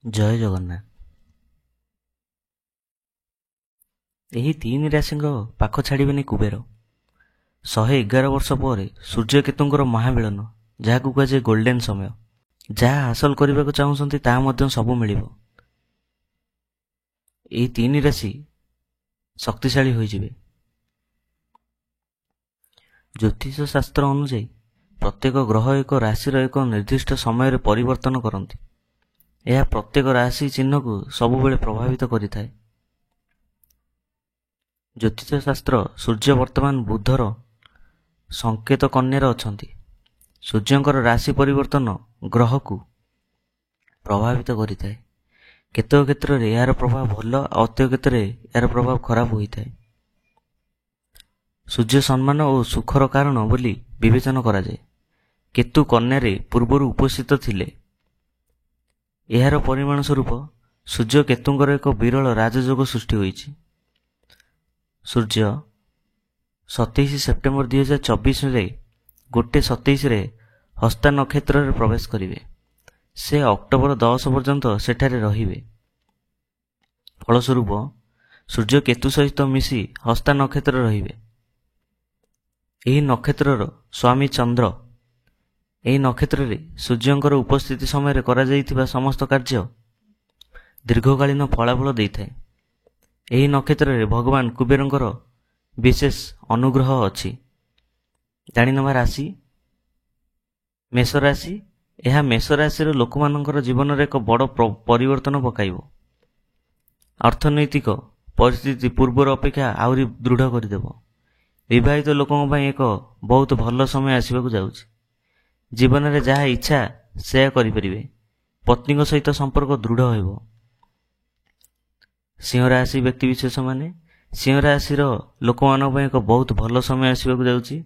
ଜୟ ଜଗନ୍ନାଥ। ଏହି ତିନି ରାଶିଙ୍କ ପାଖ ଛାଡ଼ିବେନି କୁବେର। 111 ବର୍ଷ ପରେ ସୂର୍ଯ୍ୟକେତୁଙ୍କର ମହାମିଳନ, ଯାହାକୁ କୁହାଯାଏ ଗୋଲ୍ଡେନ୍ ସମୟ। ଯାହା ହାସଲ କରିବାକୁ ଚାହୁଁଛନ୍ତି ତାହା ମଧ୍ୟ ସବୁ ମିଳିବ। ଏହି ତିନି ରାଶି ଶକ୍ତିଶାଳୀ ହୋଇଯିବେ। ଜ୍ୟୋତିଷ ଶାସ୍ତ୍ର ଅନୁଯାୟୀ ପ୍ରତ୍ୟେକ ଗ୍ରହ ଏକ ରାଶିର ଏକ ନିର୍ଦ୍ଦିଷ୍ଟ ସମୟରେ ପରିବର୍ତ୍ତନ କରନ୍ତି। ଏହା ପ୍ରତ୍ୟେକ ରାଶି ଚିହ୍ନକୁ ସବୁବେଳେ ପ୍ରଭାବିତ କରିଥାଏ। ଜ୍ୟୋତିଷ ଶାସ୍ତ୍ର ସୂର୍ଯ୍ୟ ବର୍ତ୍ତମାନ ବୁଧର ସଂକେତ କନ୍ୟାରେ ଅଛନ୍ତି। ସୂର୍ଯ୍ୟଙ୍କର ରାଶି ପରିବର୍ତ୍ତନ ଗ୍ରହକୁ ପ୍ରଭାବିତ କରିଥାଏ। କେତେକ କ୍ଷେତ୍ରରେ ଏହାର ପ୍ରଭାବ ଭଲ, ଆଉ ଅତେକ କ୍ଷେତ୍ରରେ ଏହାର ପ୍ରଭାବ ଖରାପ ହୋଇଥାଏ। ସୂର୍ଯ୍ୟ ସମ୍ମାନ ଓ ସୁଖର କାରଣ ବୋଲି ବିବେଚନା କରାଯାଏ। କେତୁ କନ୍ୟାରେ ପୂର୍ବରୁ ଉପସ୍ଥିତ ଥିଲେ। ଏହାର ପରିମାଣ ସ୍ୱରୂପ ସୂର୍ଯ୍ୟ କେତୁଙ୍କର ଏକ ବିରଳ ରାଜଯୋଗ ସୃଷ୍ଟି ହୋଇଛି। ସୂର୍ଯ୍ୟ 27 ସେପ୍ଟେମ୍ବର 2024ରେ 1:27ରେ ହସ୍ତା ନକ୍ଷତ୍ରରେ ପ୍ରବେଶ କରିବେ। ସେ ଅକ୍ଟୋବର 10 ପର୍ଯ୍ୟନ୍ତ ସେଠାରେ ରହିବେ। ଫଳସ୍ୱରୂପ ସୂର୍ଯ୍ୟ କେତୁ ସହିତ ମିଶି ହସ୍ତା ନକ୍ଷତ୍ରରେ ରହିବେ। ଏହି ନକ୍ଷତ୍ରର ସ୍ୱାମୀ ଚନ୍ଦ୍ର। ଏହି ନକ୍ଷତ୍ରରେ ସୂର୍ଯ୍ୟଙ୍କର ଉପସ୍ଥିତି ସମୟରେ କରାଯାଇଥିବା ସମସ୍ତ କାର୍ଯ୍ୟ ଦୀର୍ଘକାଳୀନ ଫଳାଫଳ ଦେଇଥାଏ। ଏହି ନକ୍ଷତ୍ରରେ ଭଗବାନ କୁବେରଙ୍କର ବିଶେଷ ଅନୁଗ୍ରହ ଅଛି। ଜାଣିନେବା ରାଶି ମେଷ ରାଶି। ଏହା ମେଷ ରାଶିର ଲୋକମାନଙ୍କର ଜୀବନରେ ଏକ ବଡ଼ ପରିବର୍ତ୍ତନ ପକାଇବ। ଅର୍ଥନୈତିକ ପରିସ୍ଥିତି ପୂର୍ବର ଅପେକ୍ଷା ଆହୁରି ଦୃଢ଼ କରିଦେବ। ବିବାହିତ ଲୋକଙ୍କ ପାଇଁ ଏକ ବହୁତ ଭଲ ସମୟ ଆସିବାକୁ ଯାଉଛି। ଜୀବନରେ ଯାହା ଇଚ୍ଛା ସେୟା କରିପାରିବେ। ପତ୍ନୀଙ୍କ ସହିତ ସମ୍ପର୍କ ଦୃଢ଼ ହେବ। ସିଂହ ରାଶି ବ୍ୟକ୍ତିବିଶେଷମାନେ, ସିଂହ ରାଶିର ଲୋକମାନଙ୍କ ପାଇଁ ଏକ ବହୁତ ଭଲ ସମୟ ଆସିବାକୁ ଯାଉଛି,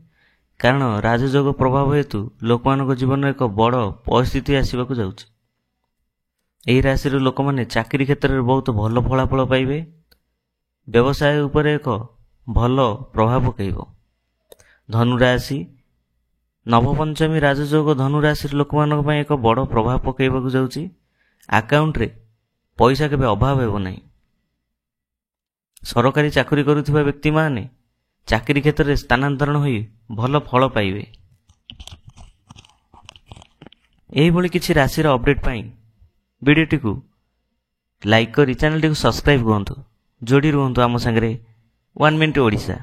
କାରଣ ରାଜଯୋଗ ପ୍ରଭାବ ହେତୁ ଲୋକମାନଙ୍କ ଜୀବନରେ ଏକ ବଡ଼ ପରିସ୍ଥିତି ଆସିବାକୁ ଯାଉଛି। ଏହି ରାଶିର ଲୋକମାନେ ଚାକିରି କ୍ଷେତ୍ରରେ ବହୁତ ଭଲ ଫଳାଫଳ ପାଇବେ। ବ୍ୟବସାୟ ଉପରେ ଏକ ଭଲ ପ୍ରଭାବ ପକାଇବ। ଧନୁରାଶି, ନବପଞ୍ଚମୀ ରାଜଯୋଗ ଧନୁରାଶିର ଲୋକମାନଙ୍କ ପାଇଁ ଏକ ବଡ଼ ପ୍ରଭାବ ପକାଇବାକୁ ଯାଉଛି। ଆକାଉଣ୍ଟରେ ପଇସା କେବେ ଅଭାବ ହେବ ନାହିଁ। ସରକାରୀ ଚାକିରି କରୁଥିବା ବ୍ୟକ୍ତିମାନେ ଚାକିରି କ୍ଷେତ୍ରରେ ସ୍ଥାନାନ୍ତରଣ ହୋଇ ଭଲ ଫଳ ପାଇବେ। ଏହିଭଳି କିଛି ରାଶିର ଅପଡେଟ୍ ପାଇଁ ଭିଡ଼ିଓଟିକୁ ଲାଇକ୍ କରି ଚ୍ୟାନେଲଟିକୁ ସବସ୍କ୍ରାଇବ୍ କରନ୍ତୁ। ଯୋଡ଼ି ରୁହନ୍ତୁ ଆମ ସାଙ୍ଗରେ। 1 ମିନିଟ୍ ଓଡ଼ିଶା।